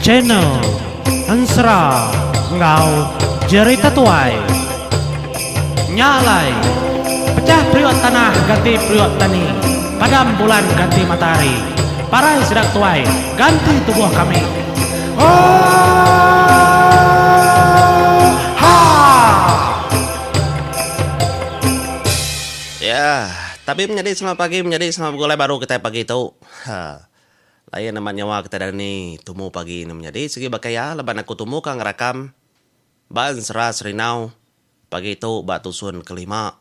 Channel Ensera enggau Jerita Tuai. Nya alai, pecah periuk tanah ganti periuk tani, padam bulan ganti matahari, parai sida tuai ganti tubuh kami. Oohaa! Ya, tabi menyadi selamat pagi menyadi selamat begulai baru kitai pagi tu. Ha. Lain amat nyawa kitai dani tumu pagi ne menyadi sigi baka iya laban aku tumu ka ngerakam ba ensera Serinau pagi tu ba tusun kelima.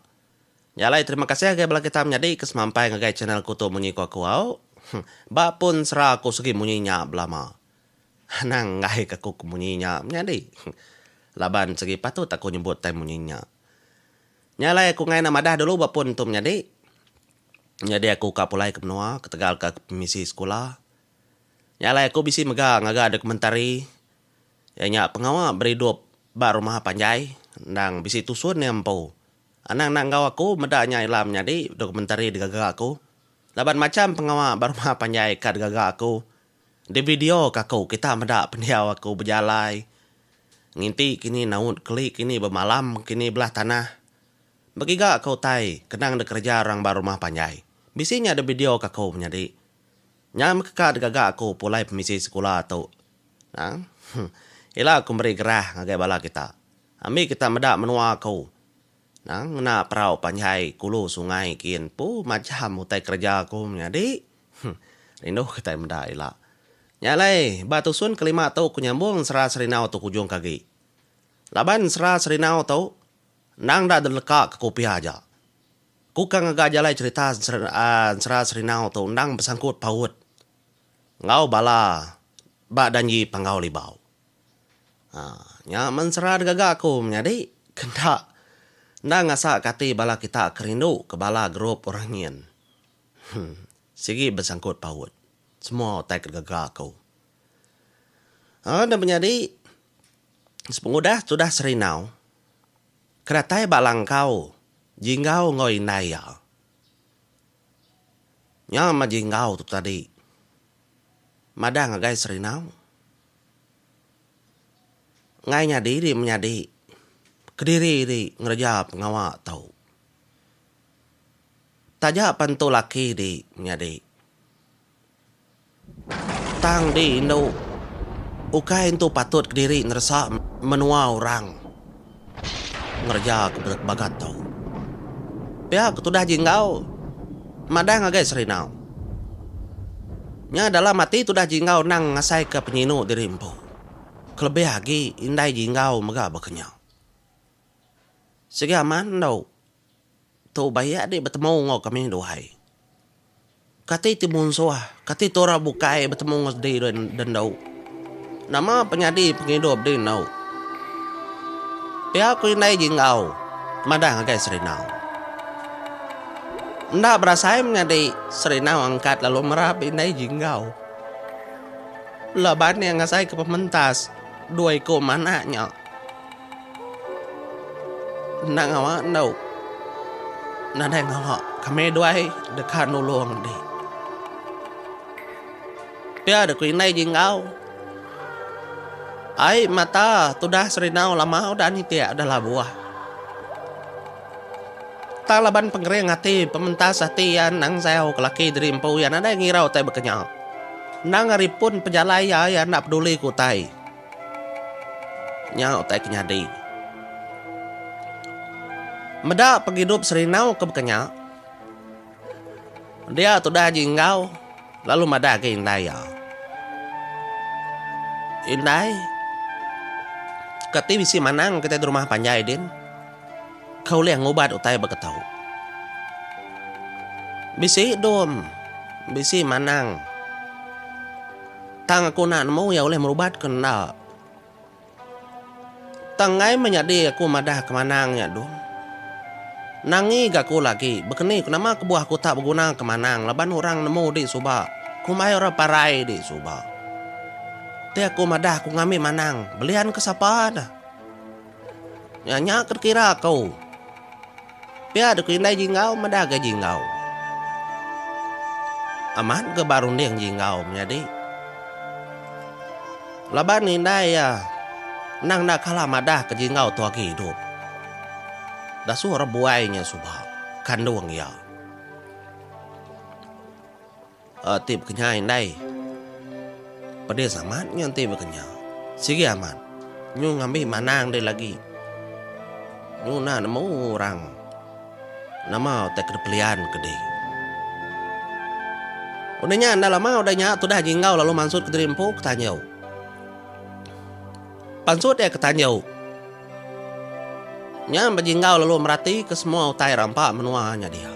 Nya alai terima kasih ngagai bala kita menyadi ke semampai ngagai channel ku tu munyi ku aku au. Ba pun ensera aku sigi munyi nya belama. Anang enggai ka aku ke munyi nya menyadi. Laban sigi patut aku nyebut tai munyi nya. Nya alai aku enggai enda madah dulu ba pun tu menyadi. Nyadi aku ka pulai ke menua ketegal ka pemisi sekula. Nya alai aku bisi mega ngaga dokumentari iya nya pengawa beridup ba rumah panjai endang bisi tusun iya empu. Anang enda enggau aku meda nya ila menyadi dokumentari digaga aku laban macham pengawa ba rumah panjai ka digaga aku divideo ka aku kita meda pendiau aku bejalai nginti kini naut keli kini bemalam kini belah tanah. Begiga ke utai kenang dikereja orang ba rumah panjai. Bisi nya divideo ke aku menyadi. Nya meh ka digaga aku pulai pemisi sekula tu. Nang. Ila aku meri gerah ngagai bala kita. Ambi kita meda menua aku. Nang ngena perau panjai kulu sungai kin pu macham utai kereja aku menyadi. Rindu kitai meda ila. Nya alai ba tusun kelima tu ku nyambung sera serinau tu kujung ke agi. Laban sera serinau tu Endang enda deleka ke kopi aja. Ku ka ngaga jalai cherita ensera Serinau tu endang besangkut paut enggau bala ba danji Panggau Libau. Haa nya men ensera digaga aku menyadi ke enda enda ngasa ke ati bala kita ke rindu ke bala gerup orang nyin. Huh sigi besangkut paut semua utai ke digaga aku. Haa enda menyadi sepengudah tudah Serinau. Ke datai ba langkau Jinggau enggau indai iya. Nya mah Jinggau tu tadi madah ngagai Serinau. Enggai nyadi diri menyadi kediri diri ngereja pengawa tu. Taja pan tu laki diri menyadi. Tang di indu ukai entu patut kediri neresa menua orang ngereja ke bagat tu. Pia ke tudah Jinggau madah ngagai Serinau. Nya dalam ati tudah Jinggau endang ngasaika penyinu diri empu. Kelebih agi indai Jinggau mega baka nya. Sigi amat endu. Tu bayak di betemu enggau kami duai. Kati ti munsuh, kati ti orang bukai betemu enggau sedi dendu. Nama penyadi pengidup di endu. Pia ku indai Jinggau madah ngagai Serinau. Enda berasai menyadi Serinau angkat lalu merap indai Jinggau. Laban iya ngasaika pementas dua iku manak nya. Enda ngawa endu. Nadai ngawa kami duai deka nulung di. Pia dek ku indai Jinggau. Ai mata tudah Serinau lama udah nitik udah labuh. Tang laban pengering ati pementas ati iya endang sayau ke laki diri empu iya nadai ngira utai baka nya. Endang ari pun pejalai iya iya enda peduli ke utai. Nya utai ke nyadi. Meda pengidup Serinau ke baka nya, dia tudah agi enggau lalu madah agi indai iya. Indai, kati bisi manang kitai di rumah panjai din ke ulih ngubat utai baka tu. Bisi dom, bisi manang. Tang aku enda nemu iya ulih merubat ke enda. Tang enggai meh nyadi aku madah ke manang nya dum. Nangi ga aku lagi bekeni ku nama kebuah aku tak beguna ke manang laban orang nemu di suba kumbai orang parai di suba. Ti aku madah aku ngambi manang belian ke sapa ne. Nya nya ke dikira aku. Pia deka indai Jinggau meda ga Jinggau. Amat ga ba runding Jinggau menyadi. Laban indai iya endang enda kala madah ke Jinggau tu agi idup. Dasuh orang buai nya suba kandung iya. Ti bekenya indai. Pedis amat nya enti bekenya. Sigi amat. Nyu ngambi manang deh lagi. Nyu enda nemu orang nama utai ke dipelian ke dih. Udah nya enda lama udah nya tudah Jinggau lalu mansut kediri empu ke tanjau. Pansut iya ke tanjau. Nya bejinggau lalu merati ke semua utai rampa menua nya dia.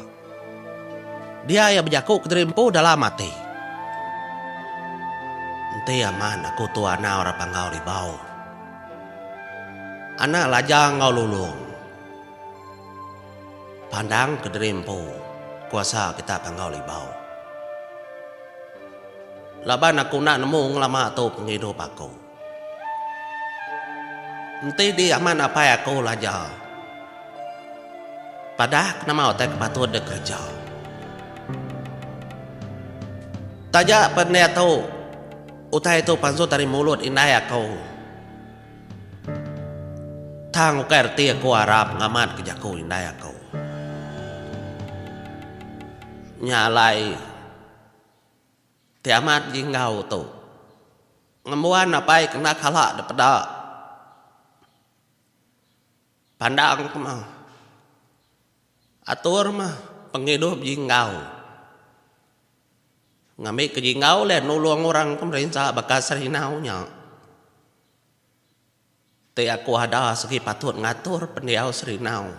Dia iya bejaku kediri empu dalam ati. Enti amat aku tu anak orang Panggau Libau. Anak Laja enggau Lulong. Pandang kediri empu kuasa kita Panggau Libau. Laban aku enda nemu ngelama tu pengidup aku. Enti di amat apai aku Laja. Padah ke nama utai ke patut dek kereja. Taja pen diatu utai tu pansut ari mulut indai aku. Tang ukai reti aku arap ngamat ke jaku indai aku. Nya alai ti amat ji enggau tu. Ngembuan apai kena kala dipeda. Pandang ke mah. Atur mah pengidup jinggau. Ngambi ke jinggau ulih nulung orang ke merinsa baka Serinau nya. Ti aku ada segi patut ngatur pendiau Serinau.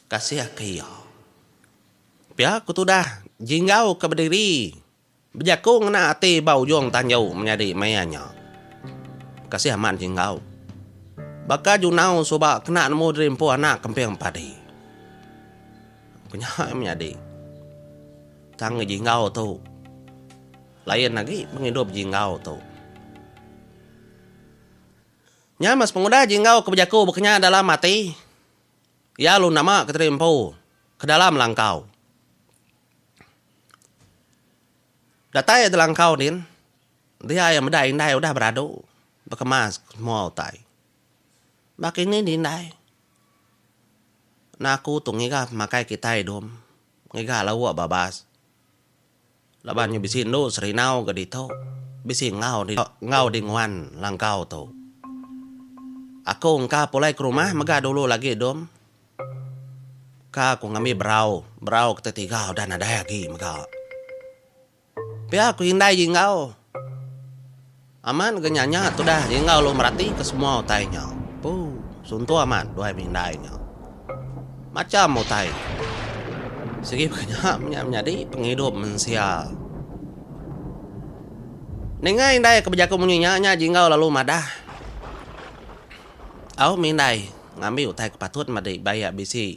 Kasih ke iya. Pia ku tudah jinggau ke bediri. Bejaku ngena ati ba ujung tanju menyadi maya nya. Kasih amat Jinggau. Baka Junau suba kena nemu diri empu anak kemping padi. Ku nya menyadi. Tang Jinggau tu lain agi pengidup Jinggau tu. Nya meh sepengudah Jinggau ke bejaku bekenya dalam ati, iya lalu nama ke diri empu ke dalam langkau. Datai delangkau din, dia iya meda indai udah beradu bekemas semua utai. Ba kini di indai. Enda aku tu ngiga pemakai kitai dum, ngiga lauk babas. Laban nya bisi endu serinau ga ditu, bisi enggau enggau di nguan langkau tu. Aku engka pulai ke rumah mega dulu lagi dum. Ka ku ngambi berau, berau ketetiga udah nadai agi mega. Pia ku indai Jinggau. Amat ga nya nya tudah Jinggau lalu meratika semua utai nya. Puu, suntuk amat duai mindai nya. Macham utai. Sigi baka nya menya menyadi pengidup mensia. Ninga indai ke bejaku munyi nya, nya Jinggau lalu madah. Au mindai ngambi utai ke patut madi baik bisi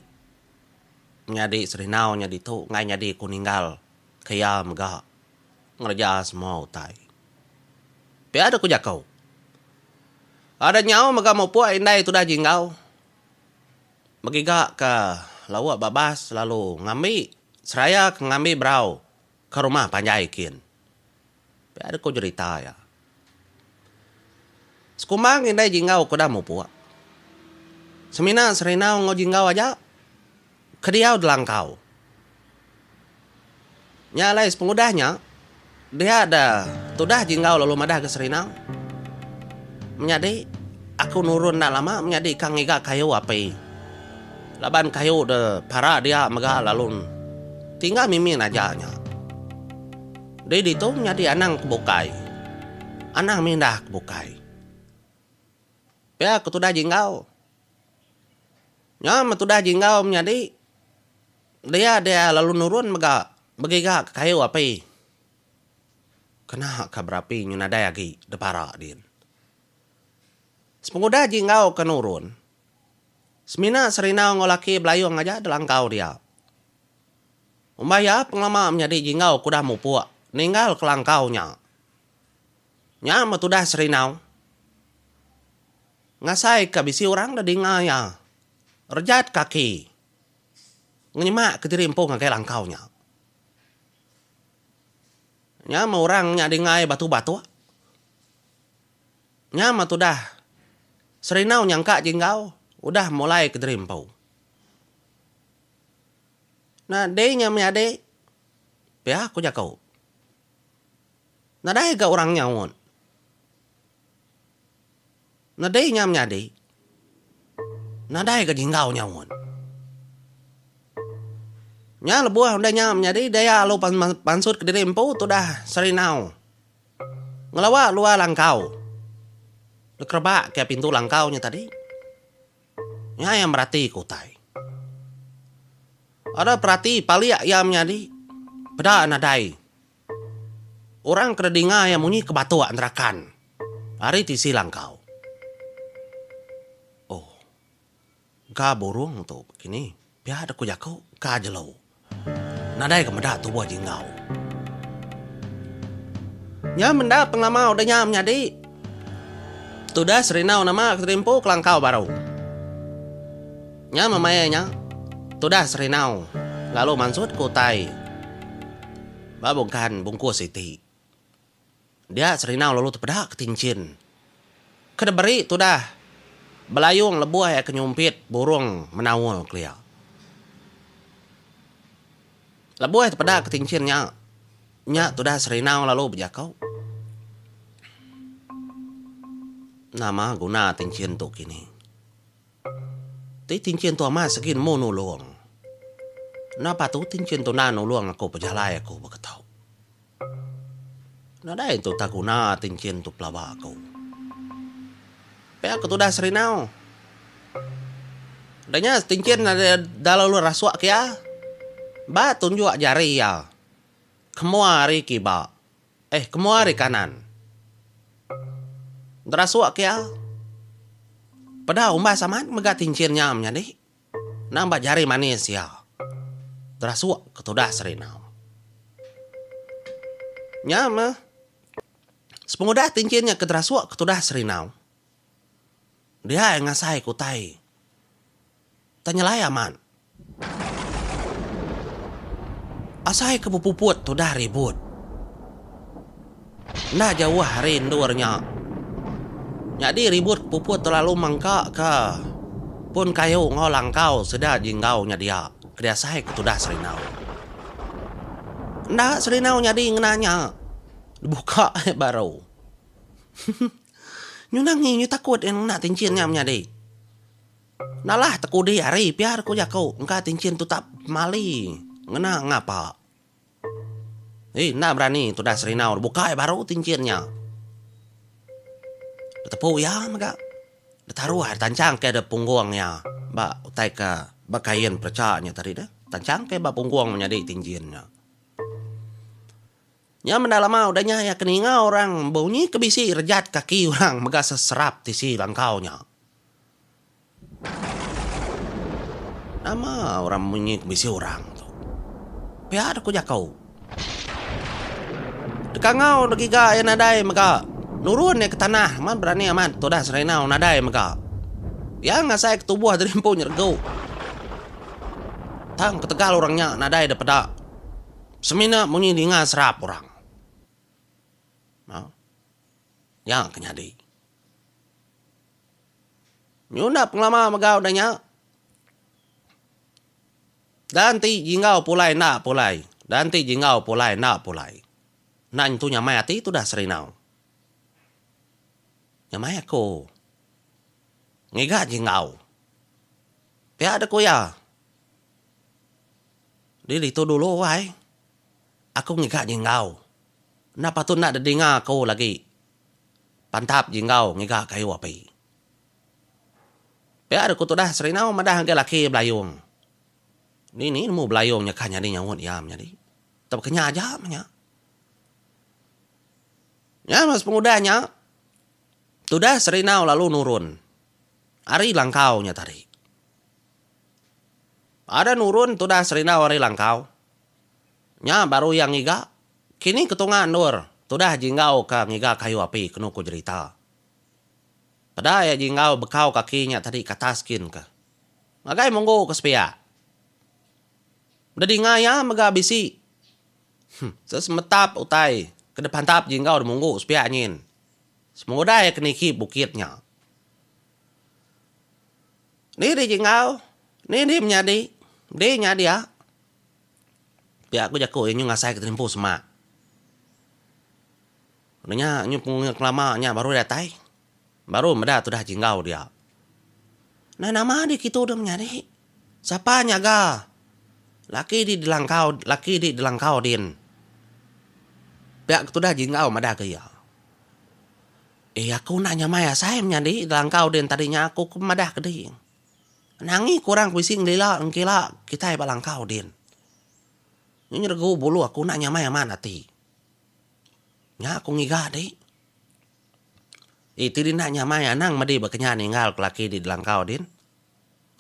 nyadi serinau nya ditu enggai nyadi ku ninggal ke iya mega ngereja semua utai. Pia deh ku jaku. Ada nyau mega mupuk indai tudah jinggau begiga ke lauk babas lalu ngambi seraya ke ngambi berau ke rumah panjai kin. Pia deh ku jerita iya. Sekumbang indai Jinggau ke udah mupuk. Semina Serinau enggau Jinggau aja ke diau delangkau. Nya alai sepengudah nya, dia da tudah Jinggau lalu madah ke Serinau, Menyadi, aku nurun enda lama menyadi ka ngiga kayu api. Laban kayu de para dia mega lalu tinggal mimin aja nya. Di ditu nyadi anang ke bukai. Anang mindah ke bukai. Pia ke tudah Jinggau. Nya meh tudah Jinggau menyadi dia dia lalu nurun mega begiga ke kayu api. Kena ka berapi nyu nadai agi depara din. Sepengudah Jinggau ke nurun, semina Serinau enggau laki Belayung aja delangkau dia. Umbah iya pengelama menyadi Jinggau ke udah mupuk ninggal kelangkau nya. Nya meh tudah Serinau. Ngasai ka bisi orang da dinga iya rejat kaki ngenyemak ke diri empu ngagai langkau nya. Nya meh orang nya dinga iya batu batuk. Nya mah tudah Serinau nyangka Jinggau udah mulai kediri empu. Nadai nya menyadi, pia ku jaku. Nadai ga orang nyaut. Nadai nya menyadi, nadai ga Jinggau nyaut. Nya lebuh udah nya menyadi daya alu pansut kediri empu tudah Serinau. Ngelawa luar langkau. Dikerebak ke pintu langkau nya tadi. Nya iya merati ke utai. Ada perati palik iya menyadi peda nadai. Orang ke dedinga iya munyi ke batuk nerakan ari tisi langkau. Oh. Ga burung tu kini pia dek ku jaku ka jelu. Nadai ga meda tubuh jinggau. Nya menda pengelama udah nya menyadi. Tudah Serinau nama ke terimpu kelangkau baru. Nya memaya nya tudah Serinau lalu mansut ke utai ba bungkan bungkus iti. Dia Serinau lalu tepeda ke tinchin ke diberi tudah Belayung lebuh iya ke nyumpit burung menaul kelia. Lebuh iya tepeda ke tinchin nya, nya tudah Serinau lalu bejaku, Nama guna tinchin tu kini? Ti tinchin tu amat segi nemu nulung. Enda patut tinchin tu enda nulung aku pejalai aku beketu. Nadai tu tak guna tinchin tu pelaba aku. Pia ke tudah Serinau. Udah nya tinchin da lalu rasuk ke iya. Ba tunjuk jari iya. Kemua ari kiba. Eh kemua ari kanan. Derasuk ke iya. Peda umbas amat mega tinchin nya menyadi. Endang ba jari manis iya. Terasuk ke tudah Serinau. Nya meh. Sepengudah tinchin nya ke terasuk ke tudah Serinau. Dia iya ngasai ke utai. Tang nyelai amat. Asai ke bepuput tudah ribut. Enda jauh ari endur nya. Nyadi ribut puput tu lalu mangka ke pun kayu enggau langkau sida jinggau nya dia ke diasai ke tudah Serinau. Enda Serinau nyadi ngena nya dibuka ai baru. Nyu nangi nyu takut iya ngena tinchin nya menyadi. Nalah tekudi ari pia ku jaku engka tinchin tu tak mali ngena ngapa. Ii enda berani tudah Serinau bukai baru tinchin nya. Betepu iya mega betaruh tanchang ke da punggung iya ba utai ke ba kain perecha nya tadi deh. Tanchang ke ba punggung menyadi tinchin nya. Nya menda lama udah nya iya ke ninga orang bunyi ke bisi rejat kaki orang mega seserap tisi langkau nya. Nama orang munyi ke bisi orang tu. Pia dek ku jaku. Deka enggau dek giga iya nadai mega. Nurun iya ke tanah amat berani amat tudah Serinau nadai mega. Iya ngasai ke tubuh diri empu nyeregu. Tang ketegal orang nya nadai dek peda. Semina munyi ninga serap orang. Nya ke nyadi. Nyunda pengelama mega udah nya. Dan ti jinggau pulai enda pulai. Dan ti jinggau pulai enda pulai. Enda nyentu nyamai ati tudah Serinau. Nyamai aku ngiga jinggau. Pia deh ku iya. Di ditu dulu ai. Aku ngiga jinggau. Enda patut enda dedinga aku lagi. Pantap jinggau ngiga kayu api. Pia deh ku tudah Serinau madah ngagai laki iya Belayung. Ni ni nemu Belayung nya kah nyadi nyaut iya menyadi. Tau baka nya aja meh nya. Nya meh sepengudah nya tudah Serinau lalu nurun ari langkau nya tadi. Ada nurun tudah Serinau ari langkau nya baru iya ngiga kini ke tunga endur tudah jinggau ke ngiga kayu api kenu ku jerita. Peda iya jinggau bekau kaki nya tadi ke atas kin ke. Ngagai munggu ke sepiak. Dedinga iya mega bisi sesemetap utai ke depantap jinggau de munggu sepiak nyin. Semudai ke niki bukit nya. Ni di Jinggau, ni di menyadi, di nya dia. Pia ku jaku iya nyu ngasai ke terimpu semak. Udah nya nyu pengelama nya baru datai. Baru meda tudah Jinggau dia. Nah nama di kitu deh menyadi. Sapa nyaga laki di dilangkau laki di dilangkau din. Pia ke tudah Jinggau madah ke iya. Eh aku enda nyamai asai menyadi dilangkau din tadi nya aku ke madah ke di. Nangi ke orang ke bisi ngelila ngkila kitai ba langkau din. Nyu nyeregu bulu aku enda nyamai amat ati. Nya aku ngiga di. Iti di enda nyamai anang medi ba kenya ninggal ke laki di Delangkau din.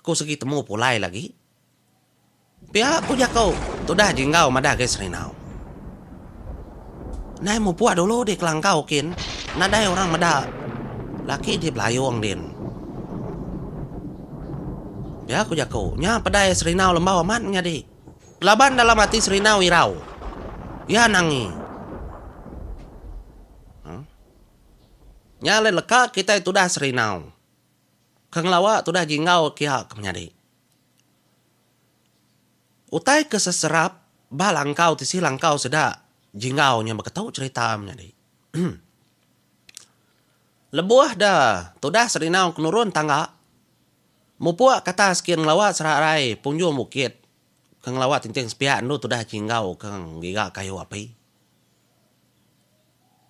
Ku segi temu pulai lagi. Pia ku jaku tudah Jinggau madah agi Serinau. Ndai mupuk dulu di Kelangkau kin nadai orang meda laki di Belayong din. Pia ku jaku nya pedai Serinau lembau amat menyadi. Laban dalam ati Serinau irau. Iya nangi. Nya alai leka kitai tudah Serinau ke ngelawa tudah Jinggau kia ke menyadi. Utai ke seserap ba langkau tisi langkau sida Jinggau nya beketu cherita menyadi. Lebuh da tudah Serinau ke nurun tangga mupuk ke atas kin ngelawa serarai punjung bukit ke ngelawa tinting sepiak endu tudah Jinggau ke ngiga kayu api.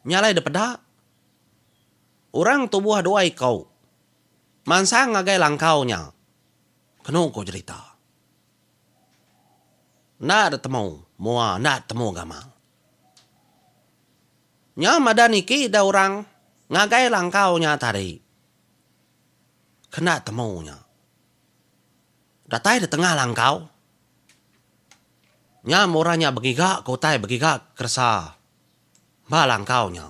Nya alai dipeda, orang tubuh dua iku mansang ngagai langkau nya, kenu ku jerita. Enda ditemu mua, enda ditemu gamal. Nya madah niki da orang ngagai langkau nya tadi, kena temu nya. Datai di tengah langkau, nya meh orang nya begiga ke utai begiga keresa ba langkau nya.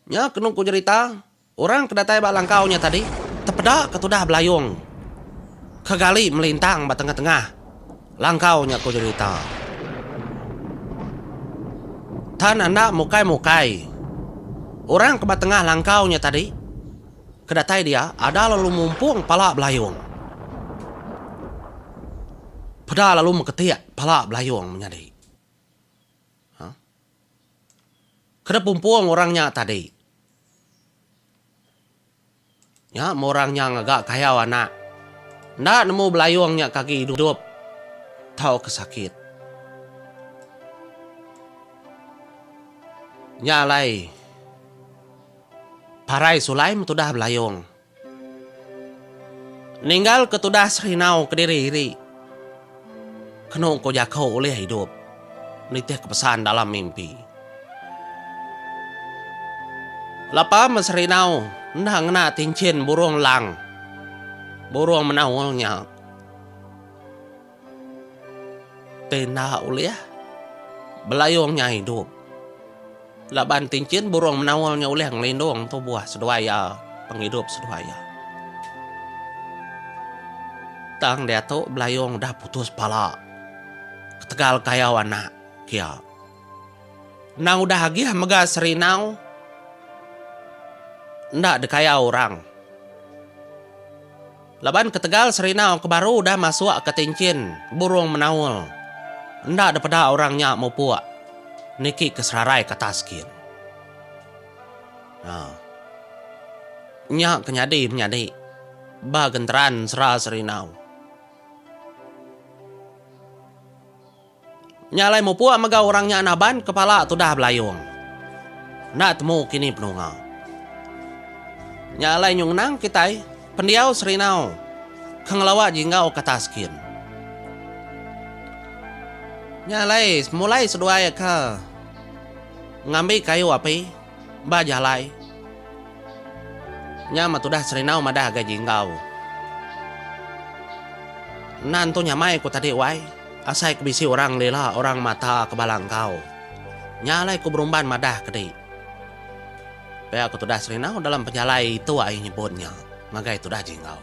Nya kenu ku jerita, orang ke datai ba langkau nya tadi tepeda ke tudah belayung ke gali melintang ba tengah-tengah langkau nya ku jerita. Tan enda mukai-mukai, orang ke ba tengah langkau nya tadi Ke datai dia, ada lalu mumpung pala belayung. Peda lalu meketik pala belayung menyadi. Ha? Kena pumpung orang nya tadi. Nya meh orang nya ngaga kayau anak. Enda nemu belayung nya ke agi idup tauka sakit. Nya alai. Parai Sulai metudah Belayong. Ninggal ke tudah Serinau kediri iri. Kenu ko jako ulih idup nitih ke pesan dalam mimpi. Lapa me Serinau enda ngena tinchin burung lang, burung menaul nya. Ti enda ulih Belayong nya idup. Laban tinchin burung menaul nya ulih ngelindung tubuh seduai iya pengidup seduai iya. Tang diatu Belayong udah putus pala ketegal kayau anak kia. Endang udah agih mega Serinau enda dikayau orang. Laban ketegal Serinau ke baru udah masuk ke tinchin burung menaul, enda dipeda orang nya mupuk niki ke serarai ke atas kin. Ha. Nya ke nyadi menyadi ba genteran sera Serinau. Nya alai mupuk mega orang nya naban kepala tudah Belayung. Enda temu kini penunga. Nya alai nyu ngenang kitai pendiau Serinau ke ngelawa Jinggau ke atas kin. Nya alai semulai seduai ke ngambi kayu api ba jalai. Nya meh tudah Serinau madah agai Jinggau. Enda entu nyamai ku tadi wai, asai ke bisi orang lila orang mata ke bala enggau. Nya alai ku berumban madah ke di. Pia ku tudah Serinau dalam pejalai itu ai nyebut nya ngagai tudah Jinggau.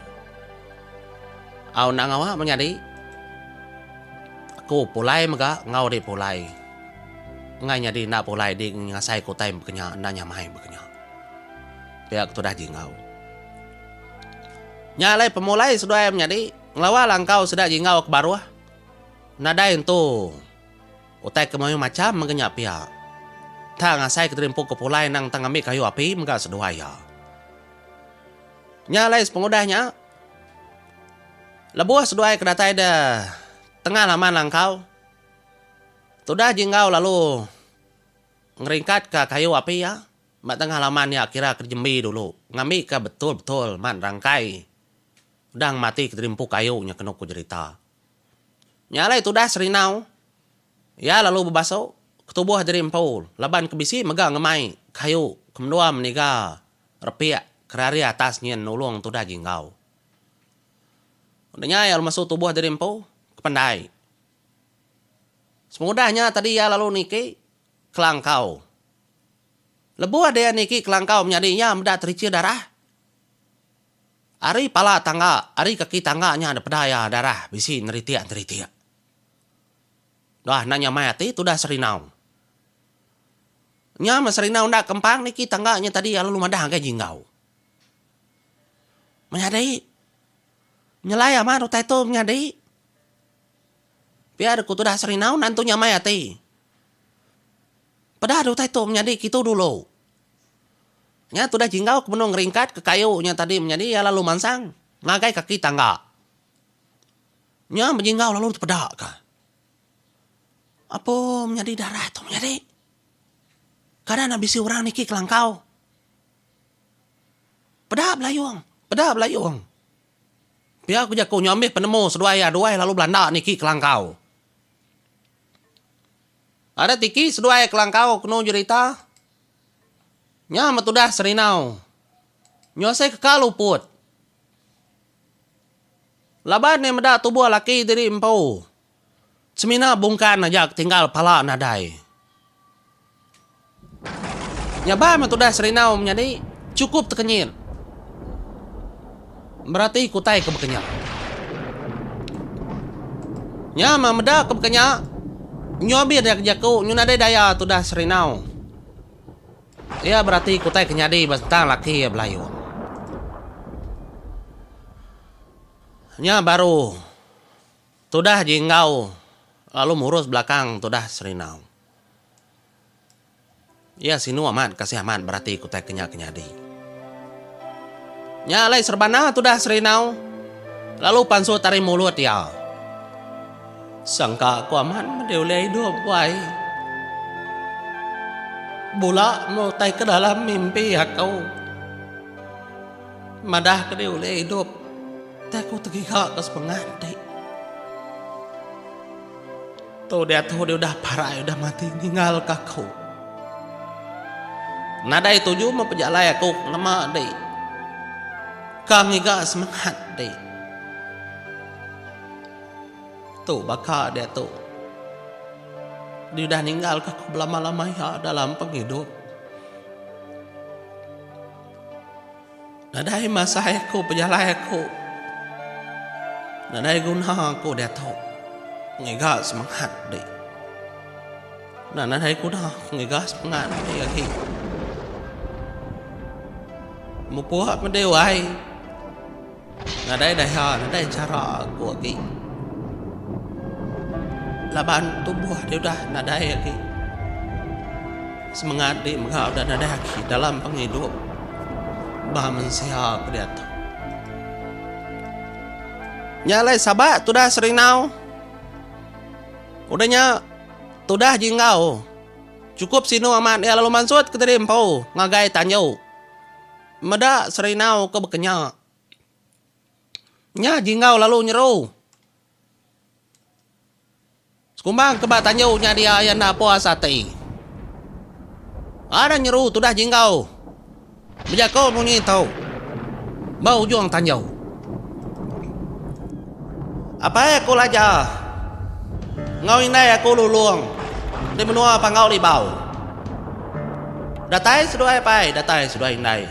Au enda ngawa menyadi. Aku pulai mega enggau di pulai. Enggai nyadi enda pulai di ngasai ke utai baka nya enda nyamai baka nya. Pia ke tudah Jinggau. Nya alai pemulai seduai menyadi ngelawa langkau sida Jinggau ke baruh nadai entu utai ke mayuh macham mega nya pia. Tang asai ke diri empu ke pulai endang tang ngambi kayu api mega seduai iya. Nya alai sepengudah nya lebuh seduai ke datai de tengah laman langkau Tudah Jinggau lalu ngeringkatka kayu api iya ba tengah laman iya kira ke jembi dulu ngambika betul-betul man rangkai udah ngemati ke diri empu kayu nya kenu ku jerita. Nya alai tudah Serinau iya lalu bebasu ke tubuh diri empu laban ke bisi mega ngemai kayu ke menua meniga repik ke ari atas nyin nulung tudah Jinggau. Udah nya iya lalu masu tubuh diri empu ke pendai. Sepengudah nya tadi iya lalu niki kelangkau. Lebuh dia niki kelangkau menyadi iya meda terichir darah. Ari pala tangga, ari kaki tangga nya dipeda iya darah bisi neritik-neritik. Dah enda nyamai ati tudah Serinau. Nya meh Serinau enda kempang niki tangga nya tadi iya lalu madah ngagai Jinggau. Menyadi, nyelai amat utai tu menyadi. Pia ku tudah Serinau nentu nyamai ati. Peda deh utai tu menyadi kitu dulu. Nya tudah Jinggau ke benung ngeringkat ke kayu nya tadi menyadi iya lalu mansang ngagai kaki tangga. Nya bejinggau lalu tepeda ka. Apo menyadi darah tu menyadi. Kada enda bisi orang niki kelangkau. Peda belayung, peda belayung. Pia ku jaku nya ambih penemu seduai iya duai lalu belanda niki kelangkau. Ada tiki seduai kelangkau kenu jerita. Nya metudah Serinau. Nyu asai kekal luput. Laban iya meda tubuh laki diri empu. Semina bungkan aja ke tinggal pala nadai. Nyaba meh tudah Serinau menyadi chukup tekenyit berati ke utai ke bekenya. Nya meh meda ke bekenya nyu abis iya ke jaku nyu nadai daya tudah Serinau. Iya berati ke utai ke nyadi ba sentang laki iya belayung. Nya baru. Tudah Jinggau lalu murus belakang tudah Serinau. Iya sinu amat kasih amat berati ke utai ke nya ke nyadi. Nya alai serebana tudah Serinau lalu pansut ari mulut iya. Sangka aku amat meda ulih idup wai. Bula meh utai ke dalam mimpi aku. Madah ke dih ulih idup ti aku tegiga ke sepengat ti. Tu diatu dih udah parai udah mati ninggal ke aku. Nadai tuju meh pejalai aku ngema di ka ngiga semengat di. Tu baka diatu dih udah ninggal ke aku belama-lama iya dalam pengidup. Nadai masai aku pejalai aku. Nadai guna aku diatu ngiga semengat di. Nah nadai guna aku ngiga semengat di agi. Mupuk medi wai. Nadai daya nadai chara aku agi. Laban tubuh ti udah nadai agi. Semengat ti mega udah nadai agi dalam pengidup ba mensia ke diatu. Nya alai sabak tudah Serinau. Udah nya tudah Jinggau chukup sinu amat iya lalu mansut kediri empu ngagai tanju. Meda Serinau ke bekenya. Nya Jinggau lalu nyeru. Sekumbang ke ba tanju nya dia iya enda puas ati. Ada nyeru tudah Jinggau bejaku munyi tu ba ujung tanju. Apai aku Laja enggau indai aku Lulong di menua Panggau Libau. Datai seduai apai, datai seduai indai.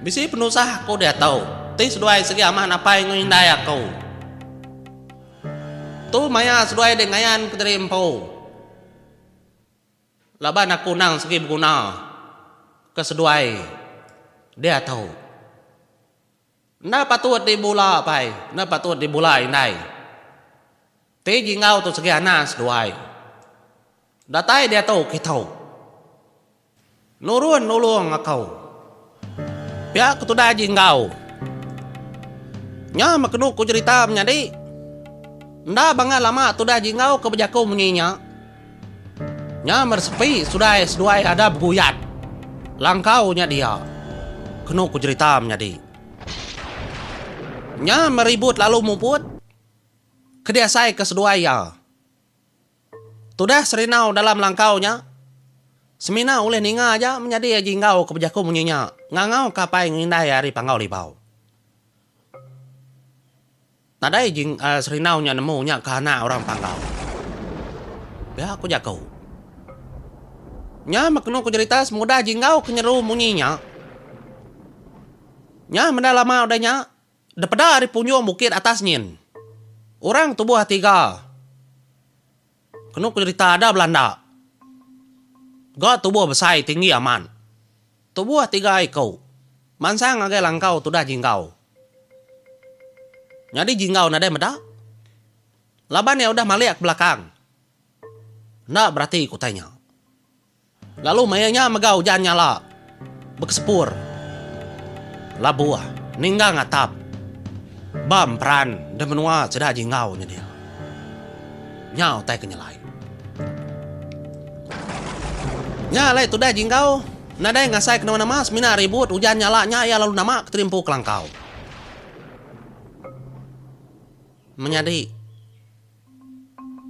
Bisi penusah aku diatu ti seduai sigi amat apai enggau indai aku. Tu maya seduai deh ngayan kediri empu. Laban aku endang sigi beguna ke seduai diatu. Enda patut dibula apai, enda patut dibula indai. Ti jinggau tu segi anak seduai. Datai diatu kitu. Nurun nulung aku. Pia ke tudah jinggau. Nya meh kenu ku jerita menyadi. Enda bangat lama tudah jinggau ke bejaku munyi nya. Nya meh resepi sudai seduai ada beguyat langkau nya dia, kenu ku jerita menyadi. Nya meh ribut lalu muput ke diasai ke seduai iya. Tudah Serinau dalam langkau nya semina ulih ninga aja menyadi aji enggau ke bejaku munyi nya ngangau ke apai enggau indai ari Panggau Libau. Nadai ji Serinau nya nemu nya ke anak orang Panggau. Pia ku jaku. Nya meh kenu ku jerita semudah ji enggau ke nyeru munyi nya. Nya meda lama udah nya depeda ari punjung bukit atas nyin. Orang tubuh tiga. Kenu ku jerita ada belanda. Ga tubuh besai tinggi amat. Tubuh tiga iku mansang ngagai langkau tudah Jinggau. Nyadi Jinggau nadai meda laban iya udah malik ke belakang. Enda berati ku utai nya. Lalu maya nya mega ujan nyala bekesepur labuh ninggang atap ba emperan deh menua sida Jinggau nya dia. Nya utai ke nyelai. Nya alai tudah Jinggau nadai ngasai ke nama-nama semina ribut ujan nyala nya iya lalu nama ke terimpu kelangkau. Menyadi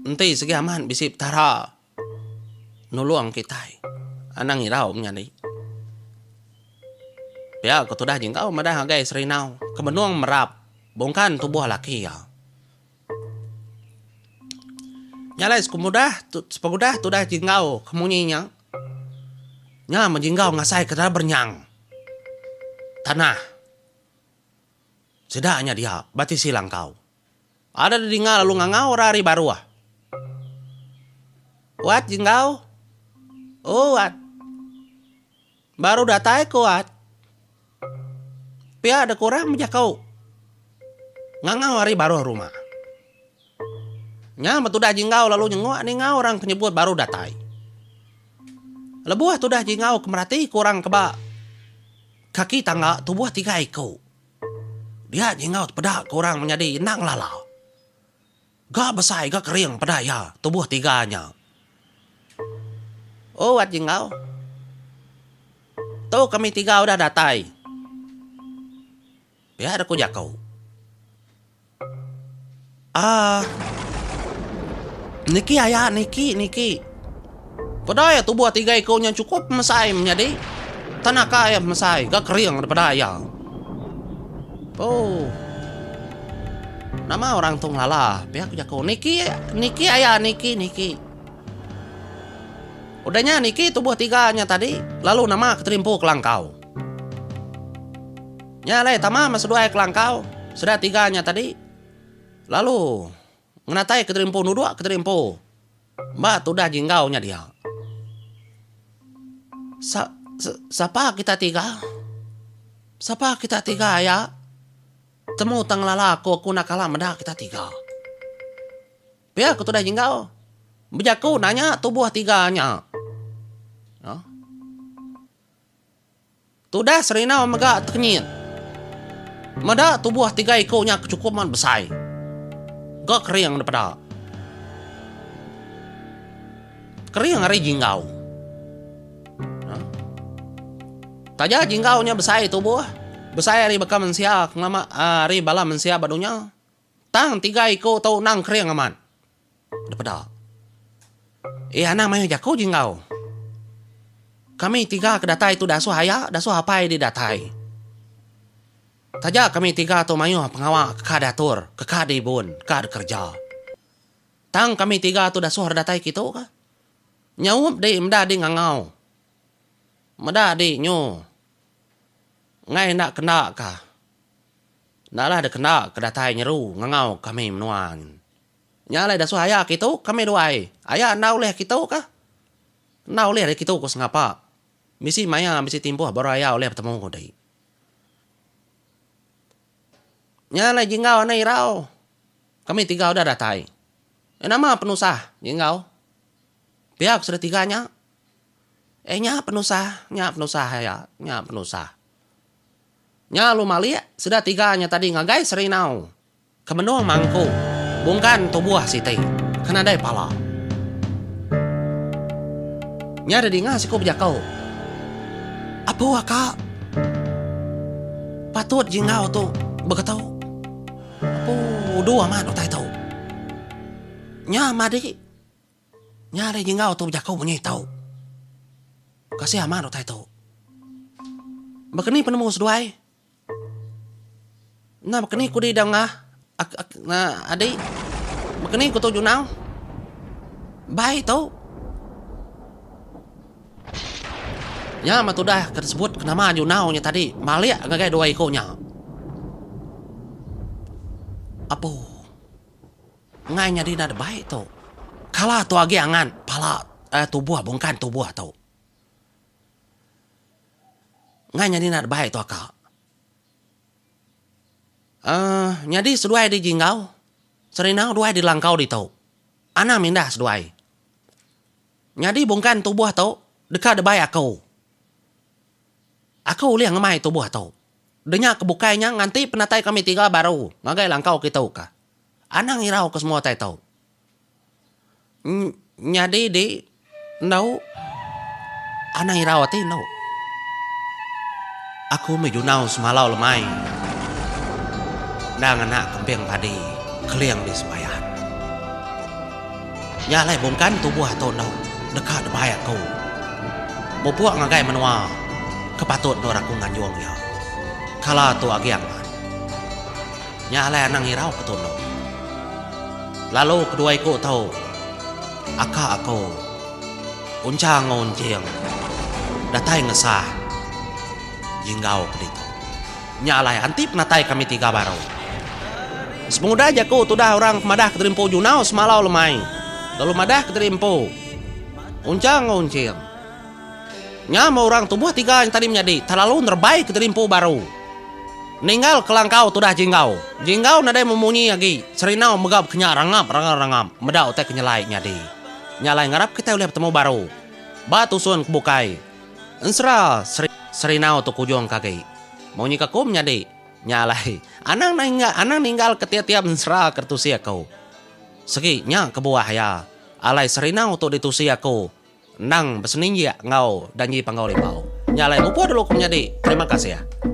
enti sigi amat bisi Petara nulung kitai anang irau menyadi. Pia ke tudah Jinggau madah ngagai Serinau ke benung merap bungkan tubuh laki iya. Nya alai sepengudah sepengudah tudah Jinggau ke munyi nya, nya meh Jinggau ngasai ke berenyang tanah sida nya dia ba tisi langkau. Ada didinga lalu ngangau orang ari baruh. Wat Jinggau. Oh wat. Baru datai ku wat. Pia dek orang bejaku ngangau ari baruh rumah. Nya meh tudah Jinggau lalu nyenguk ninga orang ke nyebut baru datai. Lebuh tudah Jinggau ke merati ke orang ke ba kaki tangga tubuh tiga iku. Dia Jinggau tepeda ke orang menyadi enda ngelala. Ga besai ga kering peda iya tubuh tiga nya. Oh Wat Jinggau. Tu kami tiga udah datai. Pia da ku jaku. Aaa. Niki aya niki niki. Peda iya tubuh tiga iku nya chukup mesai menyadi. Tanaka iya mesai ga kering daripada iya. Oh. Nama orang tu ngelala pia ku jaku niki niki aya niki niki. Udah nya niki tubuh tiga nya tadi lalu nama ke terimpu kelangkau. Nya alai tama meh seduai kelangkau sida tiga nya tadi lalu ngenatai ke terimpu nuduk ke terimpu. Ba tudah Jinggau nya dia. Sa sapa kita tiga? Sapa kita tiga aya? Temu tang ngelala aku, aku enda kala meda kita tiga. Pia ku tudah Jinggau bejaku nanya tubuh tiga nya. Tudah Serinau mega tekenyit meda tubuh tiga iku nya ke chukup amat besai ga kering daripada kering ari Jinggau. Taja Jinggau nya besai tubuh, besai ari baka mensia ke ngelama ari bala mensia ba dunya tang tiga iku tu endang kering amat. Depeda. Eh anang mayuh jaku ji enggau. Kami tiga ke datai tu dasuh aya, dasuh apai di datai. Taja kami tiga tu mayuh pengawa ke ka diatur, ke ka diibun, ka dikereja. Tang kami tiga tu dasuh re datai kitu ka. Nyaup di meda di ngangau. Meda di nyu. Enggai enda kenda ka. Enda lah dikenda ke datai nyeru ngangau kami menua. Nya alai dasuh aya kitu kami duai. Aya enda ulih kitu kah? Enda ulih ari kitu ku sengapa. Bisi maya bisi timpuh baru aya ulih betemu ku dei. Nya alai Jinggau anang irau. Kami tiga udah datai. Eh nama penusah Jinggau? Pia ku sida tiga nya. Eh nya penusah, nya penusah aya, nya penusah. Nya lalu malik sida tiga nya tadi ngagai Serinau. Ke benung mangku bungkan tubuh siti ke nadai pala. Nya didinga siku bejaku, Apu aka, patut jinggau tu begetu. Apu udu amat utai tu. Nya madi. Nya alai jinggau tu bejaku munyi tu. Kasih amat utai tu. Baka ni penemu seduai? Enda baka ni kudi dau ngah adi. Baka ni ku tu junau. Bai tu. Nya meh tudah ke disebut ke nama junau nya tadi malik ngagai dua iku nya. Apu. Enggai nyadi enda debai tu. Kala tu agi angat pala tubuh bungkan tubuh tu. Enggai nyadi enda debai tu aka. Uhh nyadi seduai di Jinggau, Serinau duai di Langkau ditu. Anang mindah seduai. Nyadi bungkan tubuh tu deka debai aku. Aku ulih ngemai tubuh tu. Denya ke bukai nya nganti penatai kami tiga baru ngagai langkau kitu ka. Anang irau ke semua utai tu. Nyadi di endu anang irau ati endu. Aku meh junau semalau lemai endang anak kemping padi keling di sembayan. Nya alai bungkan tubuh tu endu deka debai aku mupuk ngagai menua ke patut endur aku nganjung iya. Kala tu agi amat. Nya alai anang irau ke tunu. Lalu kedua iku tu aka aku Uncha enggau Unching datai ngesah Jinggau ke ditu. Nya alai anti penatai kami tiga baru. Sepengudah jaku tudah orang ke madah kediri empu Junau semalau lemai lalu madah kediri empu Uncha enggau Unching. Nya meh orang tubuh tiga nya tadi menyadi telalu nerebai kediri empu baru. Ninggal kelangkau tudah Jinggau. Jinggau nadai memunyi agi, Serinau mega bekenya rangap rangap-rangap meda utai ke nyelai nyadi. Nya alai ngarap kitai ulih betemu baru. Ba tusun ke bukai. Ensera Serinau tu kujung ke agi. Munyi ke aku menyadi. Nya alai anang anang ninggal ke tiap-tiap ensera ke ditusi aku. Segi nya kebuah iya alai Serinau tu ditusi aku. Endang beseninjik enggau danji Panggau Libau. Nya alai mupuk dulu ku menyadi. Terima kasih.